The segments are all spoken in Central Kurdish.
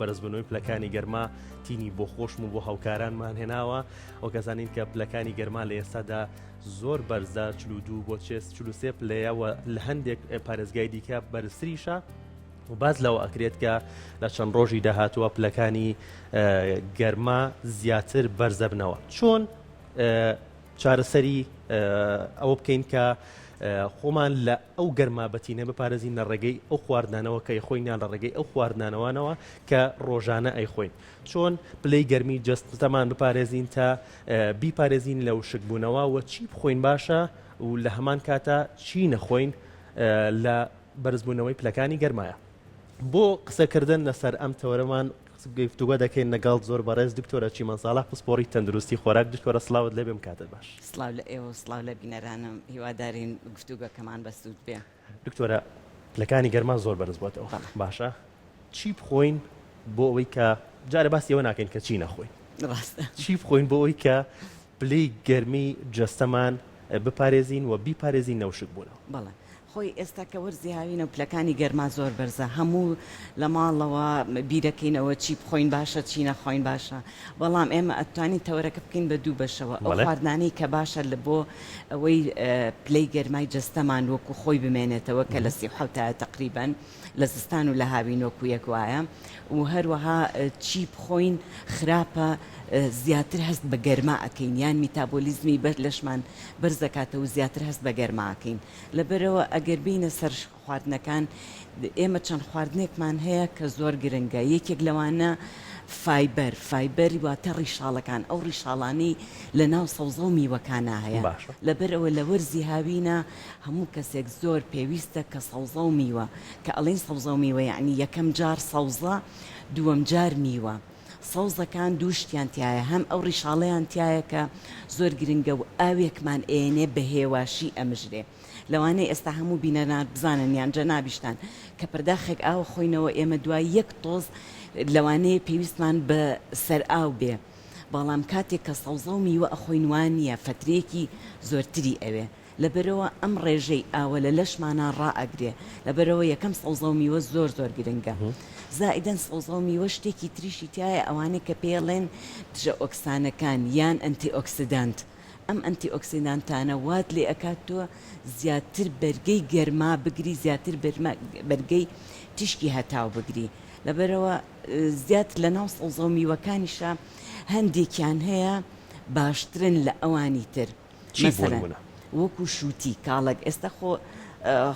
بەرزبوونەوەی پلەکانی گەرما تینی بۆ خۆشم و بۆ هاوکارانمان هێناوە وەک ئەزانین کە پلەکانی گەرما لە ئێستادا زۆر بەرزە 42 بۆ 43 پلەیە و لە هەندێک پارێزگای دیکە بەرزتریشە و باس لەوە ئەکرێت کە لە چەند ڕۆژی داهاتووە پلەکانی گەرما زیاتر بەرزەبنەوە چۆن چارەسەری ئەوە بکەین کە خۆمان لە ئەو گەرما بەتینە بپارێزین لە ڕێگەی ئەو خواردنانەوە کە ئەیخۆین یان لە ڕێگەی ئەو خواردنانەوانەوە کە ڕۆژانە ئەیخۆین چۆن پلەی گەرمی جەستەمان بپارێزین تا بیپارێزین لە وشکبوونەوە و چی بخۆین باشە و لە هەمان کاتا چی نەخۆین لە بەرزبوونەوەی پلەکانی گەرمایە. بۆ قسەکردن لەسەر ئەم تەوەرەمان گفتوگۆ دەکەین لەگەڵ زۆر بەڕێز دکتۆرە چیمەن ساڵح پسپۆڕی تەندروستی خۆراک دکتۆرە سڵاوت لێبێم کاتت باش. سڵاو لە ئێوە و سڵاو لە بینەرانم هیوادارین گفتوگۆکەمان بەسوود بێ. دکتۆرە پلەکانی گەرما زۆر بەرز بۆتەوە باشە چی بخۆین بۆ ئەوەی کە جارێ باسی ئەوە ناکەین کە چی نەخۆین ڕاستە چی بخۆین بۆ ئەوەی کە پلەی گەرمی جەستەمان بپارێزین و بیپارێزین لە وشک بوونەوە. بەڵێ خۆی ئێستا کە وەرزی هاوینە و پلەکانی گەرما زۆر بەرزە هەموو لە ماڵەوە بیرەکەینەوە چی بخۆین باشە چی نەخۆین باشە بەڵام ئێمە ئەتوانین تەوەرەکە بکەین بە دوو بەشەوە ئەو خواردنانەی کە باشە لە بۆ ئەوەی پلەی گەرمای جەستەمان وەکو خۆی بمێنێتەوە کە لە 37 تایە تەقریبەن لە زستان و لە هاوین وەکو یەک وایە و هەروەها چی بخۆین خراپە زیاتر هەست بە گەرما ئەکەین یان میتابۆلیزمی بەر لەشمان بەرزەکاتەوە و زیاتر هەست بە گەرما ئەکەین لەبەرئەوە ئەگەر بێینە سەر خواردنەکان ئێمە چەند خواردنێکمان هەیە کە زۆر گرنگە یەکێک لەوانە فایبەر فایبەر واتە ڕیشاڵەکان ئەو ڕیشاڵانەی لە ناو سەوزە و میوەکانا هەیە باشە. لەبەرئەوە لە وەرزی هاوینە هەموو کەسێک زۆر پێویستە کە سەوزە و میوە کە ئەڵێین سەوزە و میوە یەعنی یەکەم جار سەوزە دووەم جار میوە سەوزەکان دوو شتیان تیایە هەم ئەو ڕیشاڵەیان تیایە کە زۆر گرنگە و ئاوێکمان ئەیەنێ بە هێواشی ئەمژرێ لەوانەیە ئێستا هەموو بینەران بزانن یان جەنابیشتان کە پەرداخێک ئاو خۆینەوە ئێمە دوای یەک تۆز لەوانەیە پێویستمان بە سەرئاو بێ بەڵام کاتێک کە سەوزە و میوە ئەخۆین وا نییە فەترەیەکی زۆرتری ئەوێ لەبەرئەوە ئەم ڕێژەی ئاوە لە لەشمانا ڕائەگرێ، لەبەرئەوە یەکەم سەوزە و میوە زۆر زۆر گرنگە. زائیدەن سەوزە و میوە شتێکی تریشی تیایە ئەوانەی کە پێی ئەڵێن دژە ئۆکسانەکان یان antioxidant، ئەم antioxidant انە وات لێ ئەکات تۆ زیاتر بەرگەی گەرما بگری زیاتر بەرگەی تیشکی هەتاو بگری. لەبەرئەوە زیات لەناو سەوزە و میوەکانیشا هەندێکیان هەیە باشترن لە ئەوانی تر. چی بۆ نمونە؟ وەکو شوتی کاڵەک ئێستا خۆ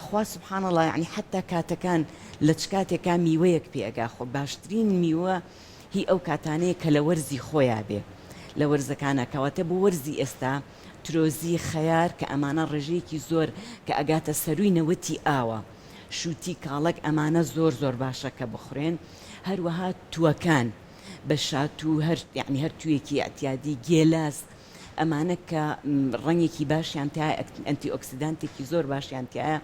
خوا سبحان اللە یەعنی حەتا کاتەکان لە چ کاتێکا میوەیەک پێ ئەگا خۆ باشترین میوە هی ئەو کاتانەیە کە لە وەرزی خۆیا بێ لە وەرزەکانا کەواتە بۆ وەرزی ئێستا ترۆزی خەیار کە ئەمانە ڕێژەیەکی زۆر کە ئەگاتە سەروی نەوەتی ئاوە شوتی کاڵەک ئەمانە زۆر زۆر باشە کە بخورێن هەروەها توەکان بە شاتوو هەر یەعنی هەر تویەکی ئیعتیادی گێلاس ئەمانە کە ڕەنگێکی باشیان تیایە antioxidant ێکی زۆر باشیان تیایە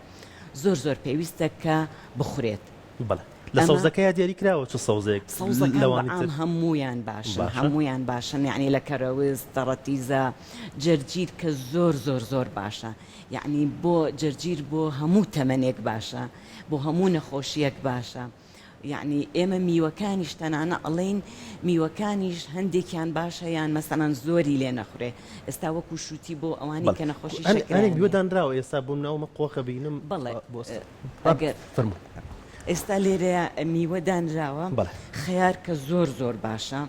زۆر زۆر پێویستە کە بخورێت. بەڵێ لە سەوزەکەیا دیاری کراوە چ سەوزەیەک سەوزەکان بە لەوانی عام تر هەموویان باشن باشە؟ هەموویان باشن یەعنی لە کەرەوز تەڕەتیزە جەرجیر کە زۆر زۆر زۆر باشە یەعنی بۆ جەرجیر بۆ هەموو تەمەنێک باشە بۆ هەموو نەخۆشیەک باشە یەعنی ئێمە میوەکانیش تەنانە ئەڵێین میوەکانیش هەندێکیان باشە یان مەسەلەن زۆری لێ نەخورێ ئێستا وەکو شوتی بۆ ئەوانی بەڵێ کە نەخۆشی هەنێ شەکرەیان میوە هەیە. دانراوە ئێستا بۆ منە ئەومە قۆخە بینم بەڵێ بۆ ئەگەر فەرموو. ئێستا لێرەیا میوە دانراوە بەڵێ. خەیار کە زۆر زۆر باشە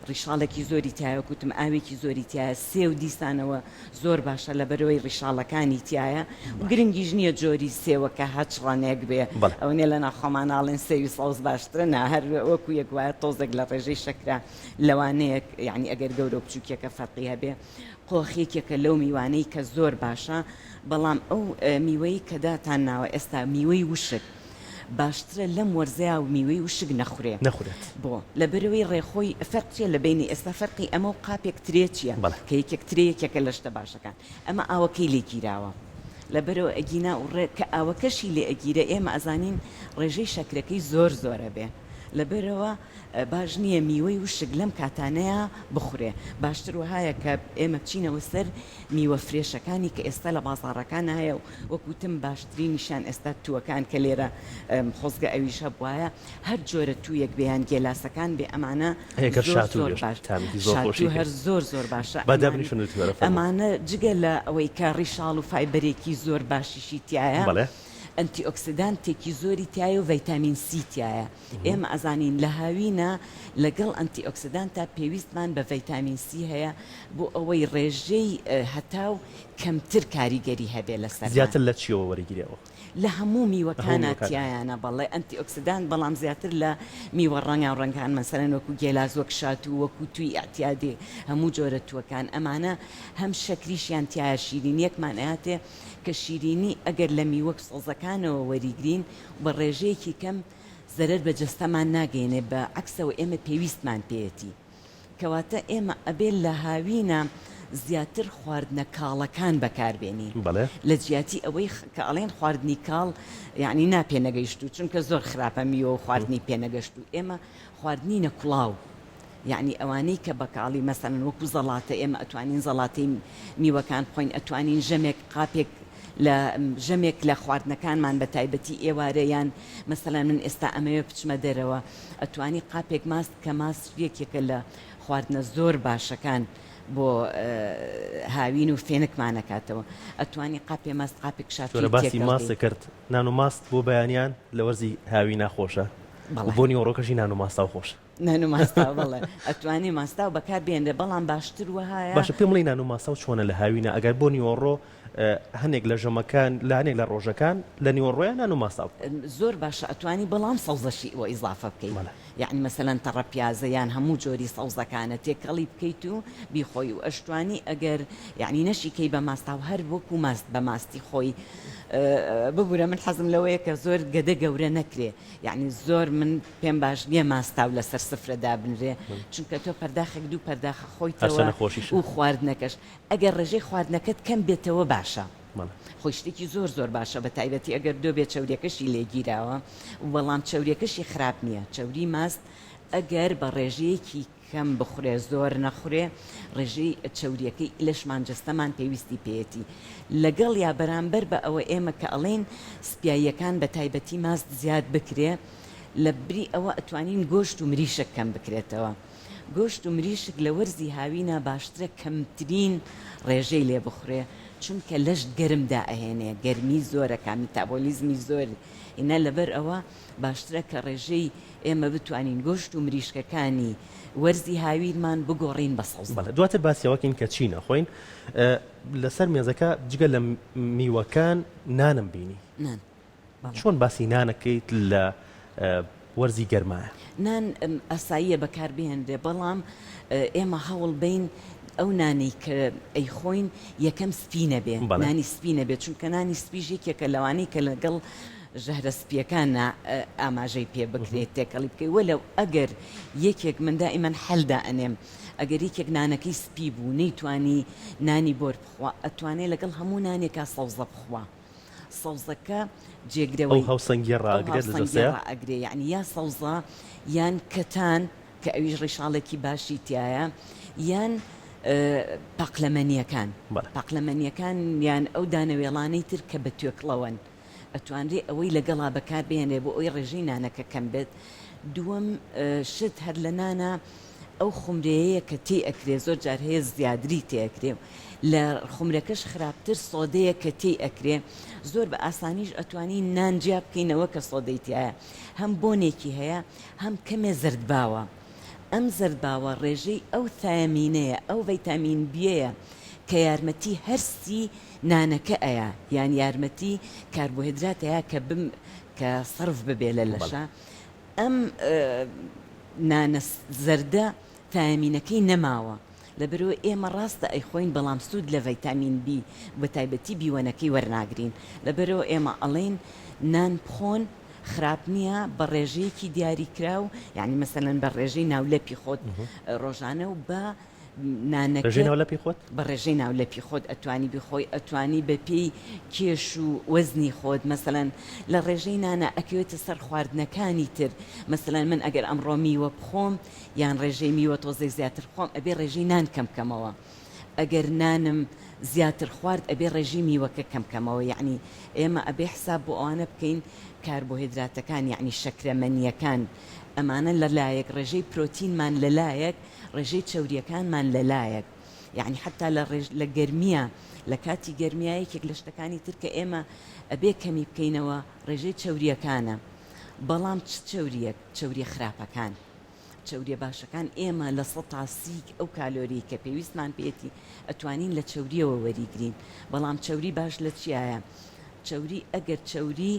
ڕیشاڵێکی زۆری تیایە وەک وتم ئاوێکی زۆری تیایە سێو دیسانەوە زۆر باشە لەبەرئەوەی ڕیشاڵەکانی تیایە و گرنگیش نییە جۆری سێوەکە هەچ ڕەنێک بێ ئەوە نییە لەناو خۆمان ئاڵێن سێوی سەوز باشترە نا هەر وەکو یەک وایە تۆزێک لە ڕێژەی شەکرە لەوانەیە یانی ئەگەر گەورە و بچووکیەکە فەرقی هەبێ قۆخ یەکێکە لەو میوانەی کە زۆر باشە بەڵام ئەو میوەی کە داتان ناوە ئێستا میوەی وشک باشترە لەم وەرزەیا میوەی وشک نەخورێ. نەخورێت. بۆ؟ لەبەرئەوەی ڕێخۆی فەرق چیە لە بەینی ئێستا فەرقی ئەمە و قاپێک ترێ چیە؟ بەڵێ. کە یەکێک ترێ یەکێکە لە شتە باشەکان ئەمە ئاوەکەی لێ گیراوە لەبەرئەوە ئەگینا و ڕێ کە ئاوەکەشی لێ ئەگیرێ ئێمە ئەزانین ڕێژەی شەکرەکەی زۆر زۆر ئەبێ. لەبەرئەوە باش نییە میوەی وشک لەم کاتانەیا بخورێ. باشتر وەهایە کە ئێمە بچینەوە سەر میوە فرێشەکانی کە ئێستا لە بازاڕەکانا هەیە و وەک وتم باشترینیشیان ئێستا تووەکان کە لێرە خۆزگە ئەویش هەبوایە هەر جۆرە توویەک بێ یان گێلاسەکان بێ ئەمانە ئەگەر زۆر شاتوو زۆر بێش باش تامێکی زۆر خۆشی شاتوو هەیە. هەر زۆر زۆر باشە با ئەمانە دابنیشن و تووەرە فەرموو. ئەمانە جگە لە ئەوەی کە ڕیشاڵ و فایبەرێکی زۆر باشیشی تیایە بەڵێ. ئەنتی ئۆکسیدانتێکی زۆری تیایە و ڤیتامین سی تیایە ئێمە ئەزانین لە هاوینە لەگەڵ ئەنتی ئۆکسیدانتا پێویستمان بە ڤیتامین سی هەیە بۆ ئەوەی ڕێژەی هەتاو کەمتر کاریگەری هەبێ لەسەرمان. زیاتر لە چیەوە وەریگری ئەوە؟ لە هەموو لە هەموو میوەکانا میوەکانا. تیایانە بەڵێ ئەنتی ئۆکسیدانت بەڵام زیاتر لە میوە ڕەنگاو ڕەنگان مەسەلەن وەکو گێلاس وەک شاتوو وەکو تووی ئیعتیادی هەموو جۆرە تووەکان ئەمانە هەم شەکریشیان تیایە شیرینیەکمان ئەیاتێ کە شیرینی ئەگەر لە میوەک سەوزەکانەوە وەریگرین بە ڕێژەیەکی کەم زەرەر بە جەستەمان ناگەیەنێ بە عەکسەوە ئێمە پێویستمان پێیەتی کەواتە ئێمە ئەبێ لە هاوینە زیاتر خواردنە کاڵەکان بەکار بێنین بەڵێ. لە جیاتی ئەوەی کە ئەڵێن خواردنی کاڵ یانی نا پێنەگەیشتوو چونکە زۆر خراپە میوە و خواردنی پێنەگەشتوو ئێمە خواردنی نەکوڵاو یەعنی ئەوانەی کە بەکاڵی مەسەلەن وەکو زەڵاتە ئێمە ئەتوانین زەڵاتەی میوەکان بخۆین ئەتوانین ژەمێک قاپێک لە ژەمێک لە خواردنەکانمان بە تایبەتی ئێوارە یان مەسەلەن من ئێستا ئەمەوێ بچمە دەرەوە ئەتوانی قاپێک ماست کە ماست یەکێکە لە خواردنە زۆر باشەکان بۆ هاوین و فێنکمان ئەکاتەوە ئەتوانی قاپێ ماست قاپێک چۆرە شاتووی باسی تێکەڵ ماست کەی. کرد نان و ماست بۆ بەیانیان لە وەرزی هاوینا خۆشە و بەڵێ. بۆ نیوەڕۆکەشی نان و ماستاو خۆشە. نان و ماستاو بەڵێ ئەتوانی ماستاو بەکار بێنرێ بەڵام باشتر وەهایە. باشە پێم بڵێی نان و ماستاو چۆنە لە هاوینا ئەگەر بۆ نیوەڕۆ هەنێک لە ژەمەکان لە هەنێک لە ڕۆژەکان لە نیوەڕۆیا نان و ماستاو بخۆم. زۆر باشە ئەتوانی بەڵام سەوزەشی بۆ ئیزافە بکەی بەڵێ. یەعنی مەسەلەن تەڕە پیازە یان هەموو جۆری سەوزەکانە تێکەڵی بکەیت و بیخۆی و ئەشتوانی ئەگەر یەعنی نەشی کەی بە ماستاو هەر وەکو ماست بە ماستی خۆی ببورە من حەزم لەوەیە کە زۆر گەدە گەورە نەکرێ یەعنی زۆر من پێم باش نیە ماستاو لەسەر سفرە دابنرێ چونکە تۆ پەرداخێک دوو پەرداخە خۆیتەوە هەرچەنە خۆشیشە. و خواردنەکەش ئەگەر ڕێژەی خواردنەکەت کەم بێتەوە باشە خۆی شتێکی زۆر زۆر باشە بە تایبەتی ئەگەر دۆ بێ چەوریەکەشی لێ گیراوە بەڵام چەوریەکەشی خراپ نیە چەوری ماست ئەگەر بە ڕێژەیەکی کەم بخورێ زۆر نەخورێ ڕێژەی چەوریەکەی لەشمان جەستەمان پێویستی پێیەتی لەگەڵ یا بەرامبەر بە ئەوە ئێمە کە ئەڵێین سپیاییەکان بە تایبەتی ماست زیاد بکرێ لە بری ئەوە ئەتوانین گۆشت و مریشک کەم بکرێتەوە گۆشت و مریشک لە وەرزی هاوینا باشترە کەمترین ڕێژەی لێ بخورێ چونکە لەش گەرم دائەهێنێ گەرمی زۆرەکا میتابۆلیزمی زۆر ینە لەبەر ئەوە باشترە کە ڕێژەی ئێمە بتوانین گۆشت و مریشکەکانی وەرزی هاوینمان بگۆڕین بە سەوزە. بەڵێ دواتر باسی ئەوە کەین کە چی نەخۆین. لەسەر مێزەکە جگە لە میوەکان نانم بینی. نان بەڵێ. چۆن باسی نان ئەکەیت لە وەرزی گەرمایە؟ نان ئاساییە بەکار بهێنرێ بەڵام ئێمە هەوڵ بەین ئەو نانەی کە ئەیخۆین یەکەم سپی نەبێ نانی سپی نەبێ چونکە نانی سپیش یەکێکە لەوانەی کە لەگەڵ ژەهرە سپیەکان نا ئاماژەی پێ بکرێت تێکەڵی بکەی وەلەو ئەگەر یەکێک من دائیمەن حەل دائەنێم ئەگەر یەکێک نانەکەی سپی بوو نەیتوانی نانی بۆر بخوا ئەتوانێ لەگەڵ هەموو نانێکا سەوزە بخوا سەوزەکە ئەو جێگرەوەی هاوسەنگیە ئەو ڕائەگرێت لە هاوسەنگیە جەستەیا؟ ڕائەگرێ یەعنی یا سەوزە یان کەتان کە ئەویش ڕیشاڵێکی باشی تیایە یان پاقلەمەنیەکان بەڵێ. پاقلەمەنیەکان یان ئەو دانەوێڵانەی تر کە بە توێکڵەوەن ئەتوانرێ ئەوەی لەگەڵا بەکار بهێنرێ بۆ ئەوەی ڕێژەی نانەکە کەم بێت دووەم شت هەر لە نانا ئەو خومرەیەیە کە تێی ئەکرێ زۆر جار هەیە زیادری تێ ئەکرێ و لە خومرەکەش خراپتر سۆدەیە کە تێی ئەکرێ زۆر بە ئاسانیش ئەتوانی نان جیا بکەینەوە کە سۆدەی تیایە هەم بۆنێکی هەیە هەم کەمێ زەردباوە ئەم زەردباوە ڕێژەی ئەو ثایەمینەیە ئەو ڤیتامین بیەیە کە یارمەتی هەرسی نانەکە ئەیا یان یارمەتی کاربۆهێدرات ئەیا کە بم کە سەرف ببێ لە لەشا ئەم نانە زەردە ثایەمینەکەی نەماوە لەبەرئەوە ئێمە ڕاستە ئەیخۆین بەڵام سوود لە ڤیتامین بی بەتایبەتی بی وەنەکەی وەرناگرین لەبەرئەوە ئێمە ئەڵێین نان بخۆن خراپ نییە بە ڕێژەیەکی دیاریکراو یانی مەسەلەن بە ڕێژەی ناولەپی خۆت ڕۆژانە و بە. نانەکەت. ڕێژەی ناو لەپی خۆت؟ بە ڕێژەی ناو لەپی خۆت ئەتوانی بیخۆی، ئەتوانی بە پێی کێش و وەزنی خۆت، مەسەلەن لە ڕێژەی نانا ئەکەوێتە سەر خواردنەکانی تر، مەسەلەن من ئەگەر ئەمڕۆ میوە بخۆم یان ڕێژەی میوە تۆزێک زیاتر بخۆم ئەبێ ڕێژەی نان کەم کەمەوە، ئەگەر نانم زیاتر خوارد ئەبێ ڕێژەی میوەکە کەم کەمەوە، یەعنی ئێمە ئەبێ حساب بۆ ئەوانە بکەین کاربۆهێدراتەکان یەعنی شەکرەمەنییەکان ئەمانە لە لایەک ڕێژەی پرۆتینمان لە لایەک ڕێژەی چەورییەکانمان لە لایەک یەعنی حەتا لە ڕێژ لە گەرمییا لە کاتی گەرمییا یەکێک لە شتەکانی تر کە ئێمە ئەبێ کەمی بکەینەوە ڕێژەی چەورییەکانە بەڵام چ چەورییەک؟ چەورییە خراپەکان چەورییە باشەکان ئێمە 30% ئەو کالۆریەی کە پێویستمان پێیەتی ئەتوانین لە چەورییەوە وەریگرین بەڵام چەوری باش لە چیایە؟ چەوری ئەگەر چەوری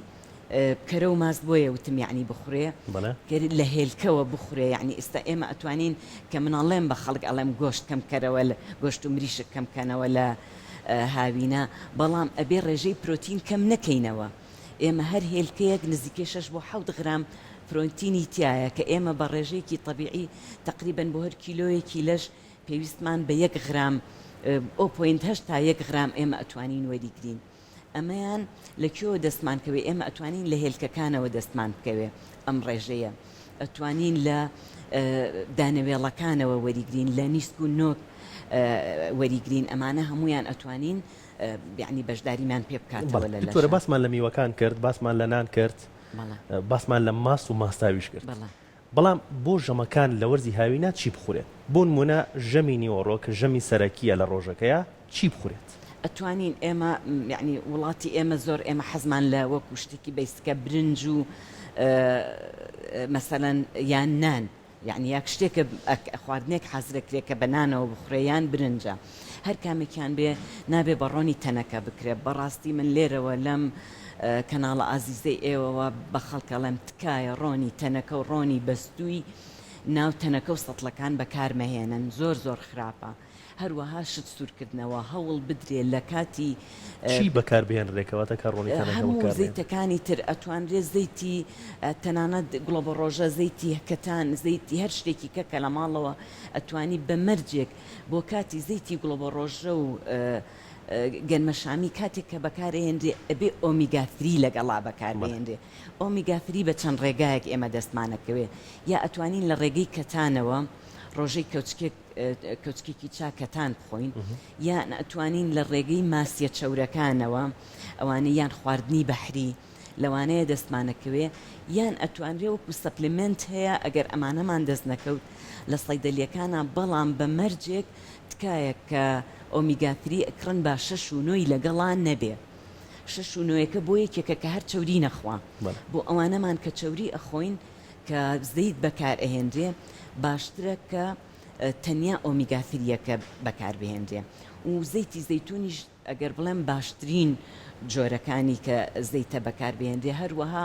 کەرە و ماست بۆیە وتم یەعنی بخورێ گەر لە هێلکەوە بخورێ یەعنی ئیستا ئێمە ئەتوانین کە من ئەڵێم بە خەڵک ئەڵێم گۆشت کەم کەرەوە گۆشت و مریشک کەم کەنەوە لە هاوینە بەڵام ئەبێ ڕێژەی پرۆتین کەم نەکەینەوە ئێمە هەر هێلکەیەک نزیکەی 6 بۆ 7 غرام پرۆتینی تایە کە ئێمە بە ڕێژەیەکی تەبیعی تقریبا بۆ هەر کیلۆیەکی لەش پێویستمان بە یەک غرام 0.8 تا یەک غرام ئێمە ئەتوانین وەریگرین. ئەمەیان لە کوێوە دەستمان کەوێ؟ ئێمە ئەتوانین لە هێلکەکانەوە دەستمان بکەوێ ئەم ڕێژەیە. ئەتوانین لە دانەوێڵەکانەوە وەریگرین، لە نیسک و نۆک وەریگرین، ئەمانە هەموویان ئەتوانین یەعنی بەشداریمان پێ بکاتەوە لە لەشا. دکتۆرە باسمان لە میوەکان کرد، باسمان لە نان کرد، باسمان لە ماست و ماستاویش کرد. بەڵام بۆ ژەمەکان لە وەرزی هاوینە چی بخورێت؟ بۆ نموونە ژەمی نیوەڕۆ کە ژەمی سەرەکییە لە ڕۆژەکەیا چی بخورێت؟ ئەتوانین ئێمە یەعنی وڵاتی ئێمە زۆر ئێمە حەزمان لە وەکو شتێکی بەیسکە برنج و مەسەلەن یان نان یەعنی یاک شتێکە خواردنێک حازرەکرێ کە بە نانەوە بخورێ یان برنجە هەر کامێکیان بێ نابێ بە ڕۆنی تەنەکە بکرێ بەڕاستی من لێرەوە لەم کەناڵە ئازیزەی ئێوەوە بە خەڵک ئەڵێم تکایە ڕۆنی تەنەکە و ڕۆنی بەستووی ناو تەنەکە و سەتڵەکان بەکار مەهێنن زۆر زۆر خراپە هەروەها شت سوورکردنەوە هەوڵ بدرێ لە کاتی چی بەکار بهێنرێ کەواتە کە ڕۆنی تەنەکە هەموو بەکار نەهێنرێ؟ زەیتەکانی تر ئەتوانرێ زەیتی تەنانەت گوڵەبەڕۆژە زەیتی کەتان زەیتی هەر شتێکی کە کە لە ماڵەوە ئەتوانی بە مەرجێک بۆ کاتی زەیتی گوڵەبەڕۆژە و گەنمەشامی کاتێک کە بەکارئەهێنرێ ئەبێ omega three لەگەڵا بەکاربهێنرێ omega three بە چەند ڕێگایەک ئێمە دەستمانەکەوێ یا ئەتوانین لە ڕێگەی کەتانەوە ڕۆژەی کەوچکێک کەوچکێکی چا کەتان بخۆین یان ئەتوانین لە ڕێگەی ماسیە چەورەکانەوە ئەوانە یان خواردنی بەحری لەوانەیە دەستمانەکەوێ یان ئەتوانرێ وەکو supplement هەیە ئەگەر ئەمانەمان دەست نەکەوت لە سەیدەلیەکانا بەڵام بە مەرجێک تکایە کە omega three ئەکڕن با شەش و نۆی لەگەڵا نەبێ شەش و نۆیەکە بۆ یەکێکە کە هەر چەوری نەخوا بۆ ئەوانەمان کە چەوری ئەخۆین کە زەیت بەکار ئەهێنرێ باشترە کە تەنیا omega three یەکە بەکار بهێنرێ و زەیتی زەیتونیش ئەگەر بڵێم باشترین جۆرەکانی کە زەیتە بەکار بهێنرێ هەروەها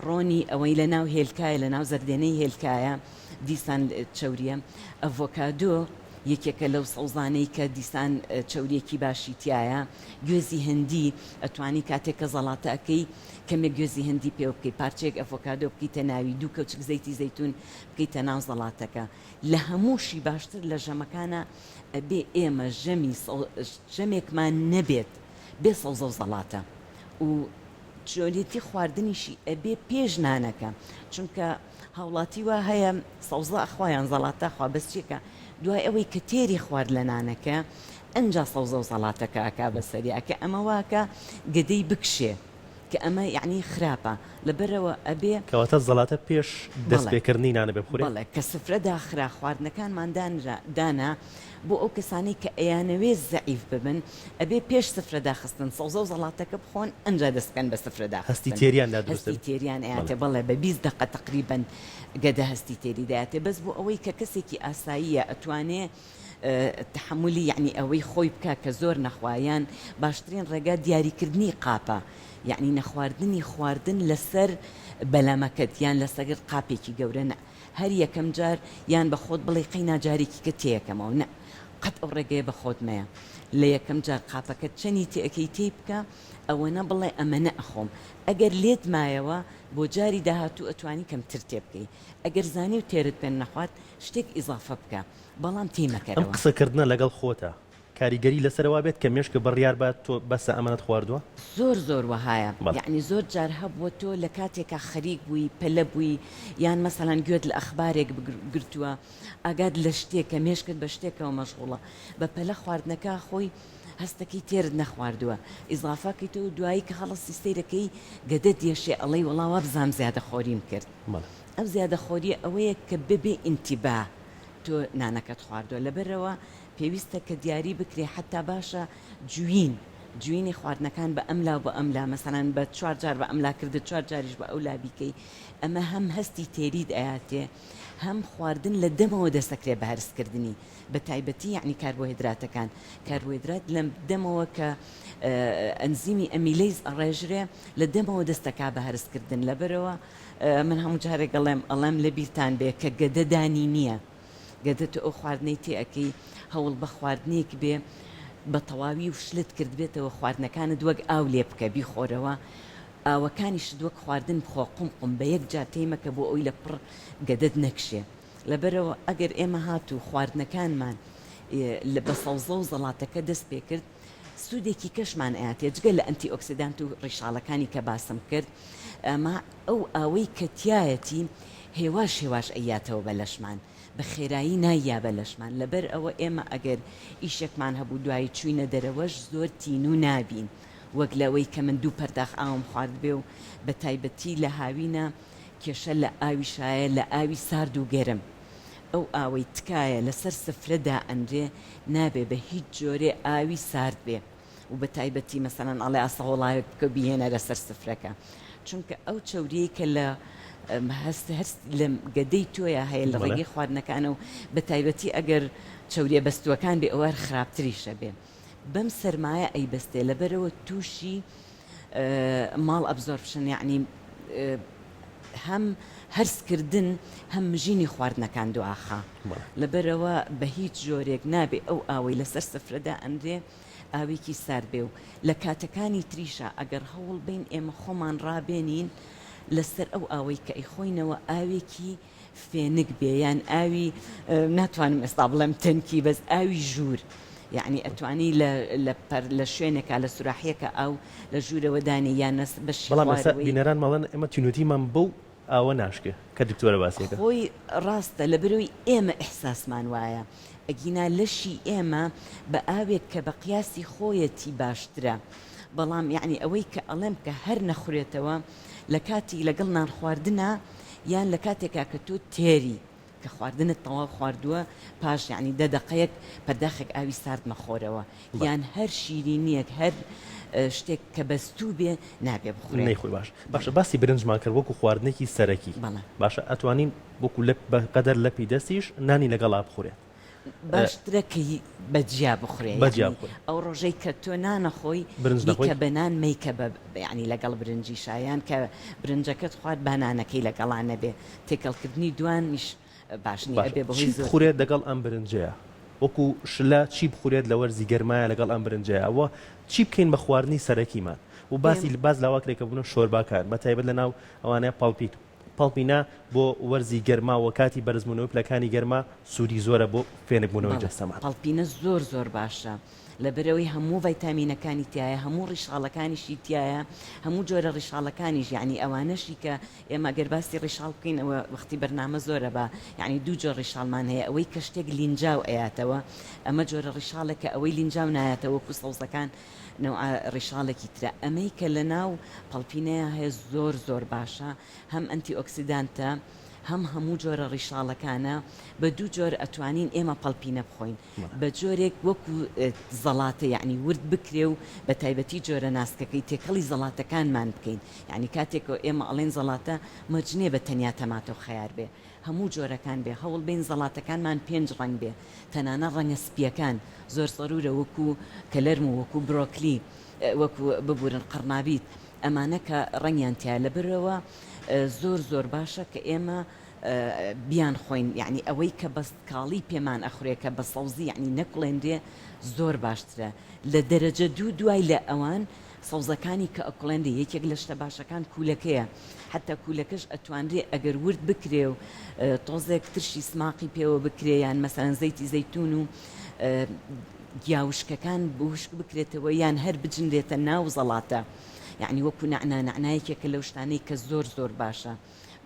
ڕۆنی ئەوەی لە ناو هێلکایە لە ناو زەردێنەی هێلکایە دیسان چەوریە ئەڤۆکادۆ یەکێکە لەو سەوزانەی کە دیسان چەوریەکی باشی تایە گوێزی هندی ئەتوانی کاتێک کە زەڵاتە ئەکەی کەمێک گوێزی هندی پێوە بکەی پارچەیەک ئەڤۆکادۆ بکەیتە ناوی دوو کەوچک زەیتی زەیتون بکەیتە ناو زەڵاتەکە لە هەمووشی باشتر لە ژەمەکانە ئەبێ ئێمە ژەمی ژەمێکمان نەبێت بێ سەوزە و زەڵاتە و چۆنێتی خواردنیشی ئەبێ پێش نانەکە چونکە هاوڵاتی وا هەیە سەوزە ئەخوا یان زەڵاتە ئەخوا بەس چیەکە دوای ئەوەی کە تێری خوارد لە نانەکە ئەنجا سەوزە و زەڵاتەکە ئەکا بەسەریا کە ئەمە واکە گەدەی بکشێ کە ئەمە یەعنی خراپە لەبەرئەوە ئەبێ. کەواتە زەڵاتە پێش دەست بەڵێ پێکردنی نانە بێ بخورێ؟ بەڵێ کە سفرە داخرا خواردنەکانمان دانرا دانا بۆ ئەو کەسانەی کە ئەیانەوێ زەعیف ببن ئەبێ پێش سفرە داخستن سەوزە و زەڵاتەکە بخۆن ئەنجا دەست بکەن بە سفرە هەستی داخستن تێریان لا دروست هەستی دەبێ تێریان بەڵێ. ئەیاتێ بەڵێ بە 20 دەقە تەقریبەن گەدە هەستی تێری دەیاتێ بەس بۆ ئەوەی کە کەسێکی ئاساییە ئەتوانێ تەحەمولی یەعنی ئەوەی خۆی بکا کە زۆر نەخوا یان باشترین ڕێگا دیاریکردنی قاپە یەعنی نەخواردنی خواردن لەسەر بەلەمەکەت یان لەسەر قاپێکی گەورە نا هەر یەکەم جار یان بە خۆت بڵێی قەینا جارێکی کە تێیەکەمەوە نا قەت ئەو ڕێگەیە بە خۆت مەیە. لە یەکەم جار قاپەکەت چەنی تێ ئەکەی تێی بکە ئەوەنە بڵێ ئەمەنە ئەخۆم ئەگەر لێت مایەوە بۆ جاری داهاتوو ئەتوانی کەمتر تێ بکەی ئەگەر زانی و تێرت پێ نەخوارد شتێک ئیزافە بکە بەڵام تێی ئەم مەکەرەوە. قسە کردنە لەگەڵ خۆتا کاریگەری لەسەر وا بێت کە مێشکە بڕیار بات تۆ بەسە ئەمەنەت خواردووە؟ زۆر زۆر وەهایە بەڵێ. یەعنی زۆر جار هەبووە تۆ لە کاتێکا خەریک بووی پەلە بووی یان مەسەلەن گوێت لە ئەخبارێک گرتووە ئاگات لە شتێکە مێشکت بە شتێکەوە مەشغوڵە بە پەلە خواردنەکە خۆی هەستەکەی تێرت نەخواردووە ئیزافە کەیتەوە دوایی کە هەڵەسی سەیرەکەی گەدەت یەشێ ئەڵێی وەڵا وابزانم زیادە خۆریم کرد بەڵێ. ئەو زیادە خۆریە ئەوەیە کە بەبێ ئینتیبا تۆ نانەکەت خواردووە لەبەرئەوە پێویستە کە دیاری بکرێ حەتا باشە جوین جوینی خواردنەکان بە ئەملا و بە ئەملا مەسەلەن بە چوار جار بە ئەملا کردت چوار جاریش بە ئەولا بیکەی ئەمە هەم هەستی تێریت ئەیاتێ هەم خواردن لە دەمەوە دەسەکرێ بە هەرس کردنی بە تایبەتی یەعنی کاربۆهێدراتەکان کاربۆهێدرات لە دەمەوە کە ئەنزیمی amylase ئەڕێژرێ لە دەمەوە دەست دەکا بە هەرس کردن لەبەرئەوە من هەموو جارێک ئەڵێم ئەڵێم لە بیرتان بێ کە گەدە دانی نییە گەدە تۆ ئەو خواردنەی تێ ئەکەی هەوڵ بە خواردنێک بێ بە تەواوی و شلت کردبێتەوە خواردنەکانت وەک ئاو لێ بکە بیخۆرەوە ئاوەکانیشت وەک خواردن بخۆ قوم قوم بە یەک جار تێی مەکە بۆ ئەوی لە پڕ گەدەت نەکشێ لەبەرئەوە ئەگەر ئێمە هاتوو خواردنەکانمان بە سەوزە و زەڵاتەکە دەست پێ کرد سوودێکی کەشمان ئەیاتێ جگە لە antioxidant و ڕیشاڵەکانی کە باسم کرد ئەمە ئەو ئاوەی کە تیایەتی هێواش هێواش ئەیاتەوە بە لەشمان بە خێرایی ناییا بە لەشمان لەبەر ئەوە ئێمە ئەگەر ئیشێکمان هەبوو دوایی چوینە دەرەوەش زۆر تینوو نابین وەک لەوەی کە من دوو پەرداخ ئاوم خواردبێ و بە تایبەتی لە هاوینە کێشە لە ئاویشایە لە ئاوی سارد و گەرم ئەو ئاوەی تکایە لەسەر سفرە دائەنرێ نابێ بە هیچ جۆرێ ئاوی سارد بێ و بە تایبەتی مەسەلەن ئەڵێ ئاسەهۆڵاوێک بکە و بیهێنەرە سەر سفرەکە چونکە ئەو چەوریەی کە لە هەست هەرس لە گەدەی تۆیا هەیە لە ڕێگەی خواردنەکانە و بە تایبەتی ئەگەر چەوریە بەستووەکان بێ ئەوە هەر خراپتریشە بێ بەم سەرمایە ئەیبەستێ لەبەرئەوە تووشی malabsorption یەعنی هەم هەرس کردن هەم مژینی خواردنەکان دواخا لەبەرئەوە بە هیچ جۆرێک نابێ ئەو ئاوەی لەسەر سفرە دائەنرێ ئاوێکی سارد بێ و لە کاتەکانی تریشا ئەگەر هەوڵ بەین ئێمە خۆمان ڕابێنین لەسەر ئەو ئاوەی کە ئەیخۆینەوە ئاوێکی فێنک بێ یان ئاوی ناتوانم ئێستا بڵێم تەنکی بەس ئاوی ژوور یەعنی ئەتوانی لە لە پەر لە شوێنێکا لە سوراحیەکە ئاو لە ژوورەوە دانێی یان نەس بەشی بەڵام ئێستا خوارەوەی. بینەران مەڵێن ئێمە تینوتیمان بەو ئاوە ناشکێ کە دکتۆرە باسی ئەکا. خۆی ڕاستە لەبەرئەوەی ئێمە ئیحساسمان وایە ئەگینا لەشی ئێمە بە ئاوێک کە بە قیاسی خۆیەتی باشترە بەڵام یەعنی ئەوەی کە ئەڵێم کە هەر نەخورێتەوە لە کاتی لەگەڵ نان خواردنا یان لە کاتێکا کە تۆ تێری کە خواردنت تەواو خواردووە پاش یانی دە دەقەیەک پەرداخێک ئاوی سارد مەخۆرەوە یان هەر شیرینیەک هەر شتێک کە بەستوو بێ نابێ بخورێت. نەیخۆی باش باشە باسی برنجمان کرد وەکو خواردنێکی سەرەکی بەڵێ. باشە ئەتوانین وەکو لەپ بە قەدەر لەپی دەستیش نانی لەگەڵا بخورێت. باشترە کە بە جیا بخورێ بە جیا یانی بخورێ. ئەو ڕۆژەی کە تۆ نانەخۆی برنج نەخۆی. بیکە بە نان مەیکە بە یانی لەگەڵ برنجیشا یان کە برنجەکەت خوارد با نانەکەی لەگەڵا نەبێ تێکەڵکردنی دوانیش باش نیە باشە ئەبێ بەهۆی چی زۆر. بخورێت لەگەڵ ئەم برنجەیا وەکو شلە چی بخورێت لە وەرزی گەرمایا لەگەڵ ئەم برنجەیا وە چی بکەین بە خواردنی سەرەکیمان و باسی باس لاوا کرێ کە بوونە شۆرباکان بە تایبەت لە ناو ئەوانەیە پەڵپیت پەڵپینە بۆ وەرزی گەرما و کاتی بەرزبوونەوەی پلەکانی گەرما سوودی زۆرە بۆ فێنکبوونەوەی بەڵێ جەستەمان. پەڵپینە زۆر زۆر باشە لەبەرئەوەی هەموو ڤایتامینەکانی تیایە هەموو ڕیشاڵەکانیشی تیایە هەموو جۆرە ڕیشاڵەکانیش یەعنی ئەوانەشی کە ئێمە گەر باسی ڕیشاڵ بکەین ئەوە وەختی بەرنامە زۆرە با یەعنی دوو جۆر ڕیشاڵمان هەیە ئەوەی کە شتێک لینجاو ئەیاتەوە ئەمە جۆرە ڕیشاڵێکە ئەوەی لینجاو نایەتەوە وەکو سەوزەکان نەوعە ڕیشاڵێکی ترە ئەمەی کە لەناو پەڵپینەیا هەیە زۆر زۆر باشە هەم antioxidant ە هەم هەموو جۆرە ڕیشاڵەکانە بە دوو جۆر ئەتوانین ئێمە پەڵپینە بخۆین بە جۆرێک وەکو زەڵاتە یەعنی ورد بکرێ و بە تایبەتی جۆرە ناسکەکەی تێکەڵی زەڵاتەکانمان بکەین یەعنی کاتێک ئێمە ئەڵێن زەڵاتە مەرج نیە بە تەنیا تەماتە و خەیار بێ هەموو جۆرەکان بێ هەوڵ بەین زەڵاتەکانمان پێنج ڕەنگ بێ تەنانە ڕەنگە سپیەکان زۆر زەرورە وەکو کەلەرم و وەکو برۆکلی وەکو ببورن قەڕنابیت ئەمانە کە ڕەنگیان تیایە لەبەرئەوە زۆر زۆر باشە کە ئێمە. بیان خۆین یەعنی ئەوەی کە بە کاڵی پێمان ئەخورێ کە بە سەوزی یەعنی نەکوڵێنرێ زۆر باشترە لە دەرەجە دوو دوای لە ئەوان سەوزەکانی کە ئەکوڵێنرێ یەکێک لە شتە باشەکان کولەکەیە حەتا کولەکەش ئەتوانرێ ئەگەر ورد بکرێ و تۆزێک ترشی سماقی پێوە بکرێ یان مەسەلەن زەیتی زەیتون و گیا وشکەکان وشک بکرێتەوە یان هەر بجنرێتە ناو زەڵاتە یەعنی وەکو نەعنا نەعنا یەکێکە لەو شتانەی کە زۆر زۆر باشە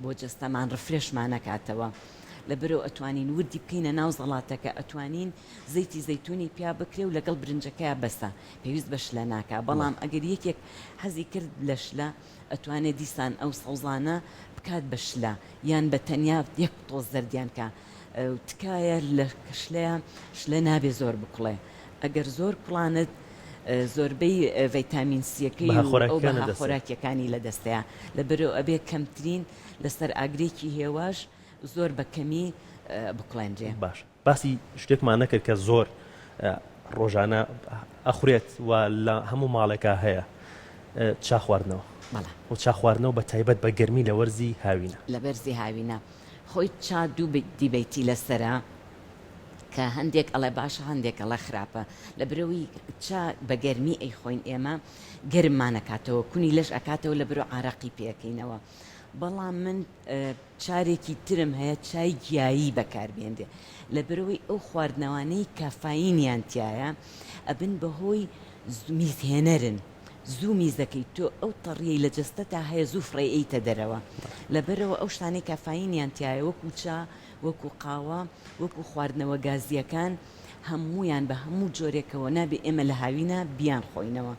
بۆ جەستەمان refresh مان ئەکاتەوە لەبەرئەوە ئەتوانین وردی بکەینە ناو زەڵاتەکە ئەتوانین زەیتی زەیتونی پیا بکرێ و لەگەڵ برنجەکەیا بەسە پێویست بە شلە ناکا بەڵام ئەگەر یەکێک حەزی کرد لە شلە ئەتوانێ دیسان ئەو سەوزانە بکات بە شلە یان بە تەنیا یەک تۆز زەردیان کا تکایە لە شلەیا شلە نابێ زۆر بکوڵێ ئەگەر زۆر کوڵانت زۆربەی ڤیتامین سیەکەی بەها و ئەو خۆراکیەکان بەها لەدەستێ. خۆراکیەکانی لەدەستەیە لەبەرئەوە ئەبێ کەمترین لەسەر ئاگرێکی هێواش زۆر بە کەمی بکوڵێنرێ. باش باسی شتێکمان نەکرد کە زۆر ڕۆژانە ئەخورێت و لە هەموو ماڵێکا هەیە چا خواردنەوە بەڵێ. و چا خواردنەوە بە تایبەت بە گەرمی لە وەرزی هاوینە. لە وەرزی هاوینە خۆی چا دوو debate ی لەسەرە کە هەندێک ئەڵێ باشە هەندێک ئەڵێ خراپە لەبرەوەی چا بە گەرمی ئەیخۆین ئێمە گەرممان ئەکاتەوە کونی لەش ئەکاتەوە لەبرۆ عارەقی پێ ئەکەینەوە بەڵام من چارێکی ترم هەیە چای گیایی بەکاربێنرێ لەبەرئەوەی ئەو خواردنەوانەی کافاینیان تیایە ئەبن بەهۆی میزهێنەرن زوو میزەکەی تۆ ئەو تەڕیەی لە جەستەتا هەیە زوو فڕێیەیتە دەرەوە لەبەرئەوە ئەو شتانەی کافاینیان تیایە وەکو چا وەکو قاوە وەکو خواردنەوە گازیەکان هەموویان بە هەموو جۆرێکەوە نابێ ئێمە لە هاوینا بیان خۆینەوە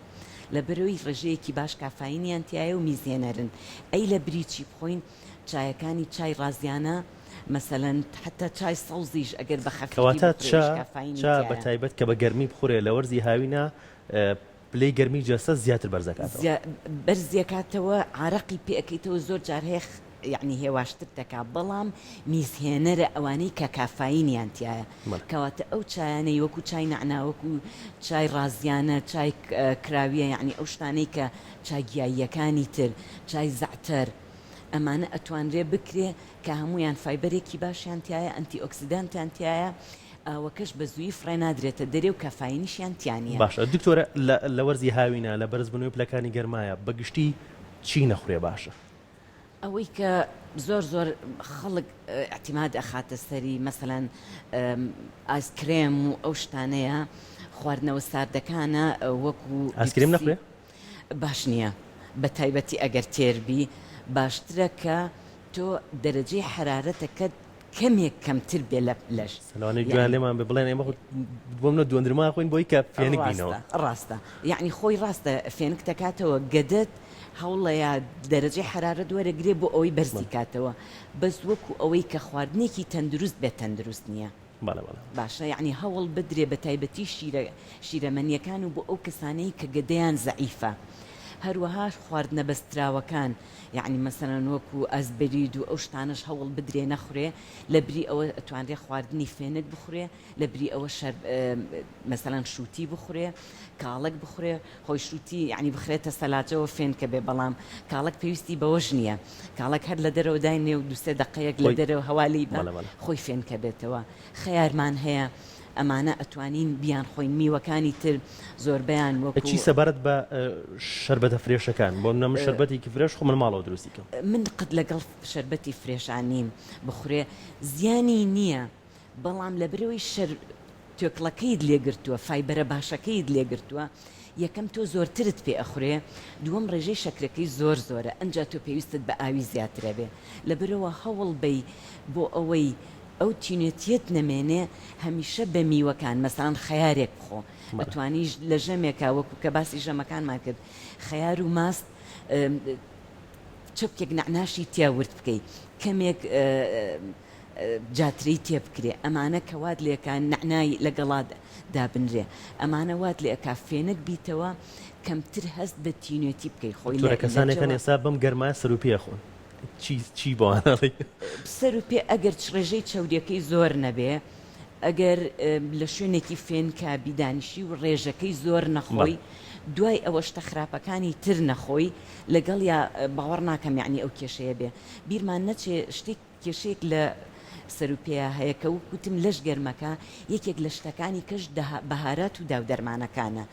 لەبەرئەوەی ڕێژەیەکی باش کافاینیان تیایە و میزهێنەرن ئەی لە بری چی بخۆین چایەکانی چای ڕازیانە مەسەلەن حەتا چای سەوزیش ئەگەر بە خەفیفی کەواتە بخورێ چا ویش کافاینی چا بە تیایە. تایبەت کە بە گەرمی بخورێ لە وەرزی هاوینا پلەی گەرمی جەستە زیاتر بەرز دەکاتەوە. زیا بەرزی ئەکاتەوە عارەقی پێ ئەکەیتەوە زۆر جار هەیە یەعنی هێواشتر دەکا بەڵام میزهێنەرە ئەوانەی کە کافاینیان تیایە بەڵێ. کەواتە ئەو چایانەی وەکو چای نەعنا وەکو چای ڕازیانە چای کراویە یەعنی ئەو شتانەی کە چا گیاییەکانی تر چای زەعتەر ئەمانە ئەتوانرێ بکرێ کە هەموویان فایبەرێکی باشیان تیایە antioxidant یان تیایە ئاوەکەش بە زوویی فڕێ نادرێتە دەرێ و کافاینیشیان تیا نییە. باشە دکتۆرە لە لە وەرزی هاوینە لە بەرزبوونەوەی پلەکانی گەرمایە بە گشتی چی نەخورێ باشە؟ ئەوەی کە زۆر زۆر خەڵک ئیعتیماد ئەخاتە سەری مەسەلەن ئایس کرێم و ئەو شتانەیە خواردنەوە ساردەکانە وەکو ئایس کرێم پیپسی نەخورێ؟ باش نییە بە تایبەتی ئەگەر تێر بی باشترە کە تۆ دەرەجەی حەرارەتەکەت کەمێک کەمتر بێ لە لەش لەوانەیە گوێیان یەعنی لێمان بێ بڵێن ئێمە خۆ بۆ منە دوندرما ئەخۆین بۆی کە فێنک بینەوە. ڕاستە ڕاستە یەعنی خۆی ڕاستە فێنک دەکاتەوە گەدەت هەوڵەیە دەرەجەی حەرارەت وەرەگرێ بۆ ئەوەی بەرزی کاتەوە بەس وەکو ئەوەی کە خواردنێکی تەندروست بێت تەندروست نییە. بەڵێ بەڵێ. باشە یەعنی هەوڵ بدرێ بە تایبەتی شیرە شیرەمەنیەکان و بۆ ئەو کەسانەی کە گەدەیان زەعیفە هەروەها خواردنە بەستراوەکان یەعنی مەسەلەن وەکو ئازبرید و ئەو شتانەش هەوڵ بدرێ نەخورێ لەبری ئەوە ئەتوانرێ خواردنی فێنک بخورێ لەبری ئەوە شەر مەسەلەن شوتی بخورێ کاڵەک بخورێ خۆی شوتی یەعنی بخرێتە سەلاجەوە فێنکە بێ بەڵام کاڵەک پێویستی بەوەش نییە کاڵەک هەر لە دەرەوە داینێ و دوو سێ دەقەیەک لە خۆی دەرەوە هەوا لێی با بەڵێ بەڵێ. خۆی فێنکە بێتەوە خەیارمان هەیە ئەمانە ئەتوانین بیان خۆین میوەکانی تر زۆربەیان چی وەکو. سەبارەت بە شەربەتە fresh ەکان بۆ نمونە من شەربەتێکی fresh خۆم لە ماڵەوە دروستی کەم. من قەت لەگەڵ شەربەتی fresh ا نیم بخورێ زیانی نییە بەڵام لەبرەوەی شەر توێکڵەکەیت لێ گرتووە فایبەرە باشەکەیت لێ گرتووە یەکەم تۆ زۆرترت پێ ئەخورێ دووەم ڕێژەی شەکرەکەی زۆر زۆرە ئەنجا تۆ پێویستت بە ئاوی زیاترەبێ لەبەرئەوە هەوڵ بەی بۆ ئەوەی ئەو تینوێتیەت نەمێنێ هەمیشە بە میوەکان مەسەڵەن خەیارێک بخۆ ئەتوانی لە ژەمێکا وەکو کە باسی ژەمەکانمان کرد خەیار و ماست چەپکێک نەعناشی تیا ورد بکەی کەمێک جاترەی تێ بکرێ ئەمانە کە وات لێکا نەعنای لەگەڵا دابنرێ ئەمانە وات لێ ئەکا فێنک بیتەوە کەمتر هەست بە تینوێتی بکەی خۆی دکتۆرە لە کەسانێک هەن لەجەوە. ئێستا بەم گەرمایە سەر و پێ ئەخۆن چی چی بەوان ئەڵێی؟ سەر و پێ ئەگەر ڕێژەی چەوریەکەی زۆر نەبێ ئەگەر لە شوێنێکی فێنکا بی دانیشی و ڕێژەکەی زۆر بەڵێ. نەخۆی. دوای ئەوە شتە خراپەکانی تر نەخۆی لەگەڵیا باوەڕ ناکەم یەعنی ئەو کێشەیە بێ بیرمان نەچێ شتێک کێشەیەک لە سەرو پێیا هەیە کە وەک وتم لەش گەرمەکە یەکێک لە شتەکانی کەش بەهارات و داودەرمانەکانە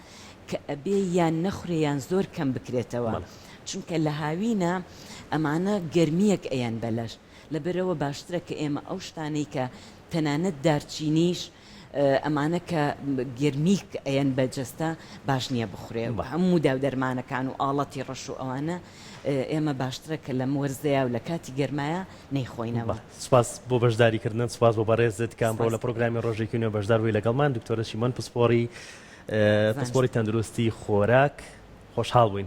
کە ئەبێ یان نەخورێ یان زۆر کەم بکرێتەوە چونکە لە هاوینە ئەمانە گەرمیەک ئەیەن بە لەش لەبەرئەوە باشترە کە ئێمە ئەو شتانەی کە تەنانەت دارچینیش ئەمانە کە گەرمیک ئەیەن بە جەستە باش نییە بخورێ هەموو داودەرمانەکان و ئاڵەتی ڕەش و ئەوانە ئێمە باشترە کە لەم وەرزەیا و لە کاتی گەرمایا نەیخۆینەوە. سوپاس بۆ بەشداری کردنت سوپاس بۆ بەڕێزت کە ئەمڕۆ لە پرۆگرامی ڕۆژێکی نوێ بەشدار بووی لەگەڵمان دکتۆرە چیمەن پسپۆڕی پسپۆڕی تەندروستی خۆراک خۆشحاڵ بووین.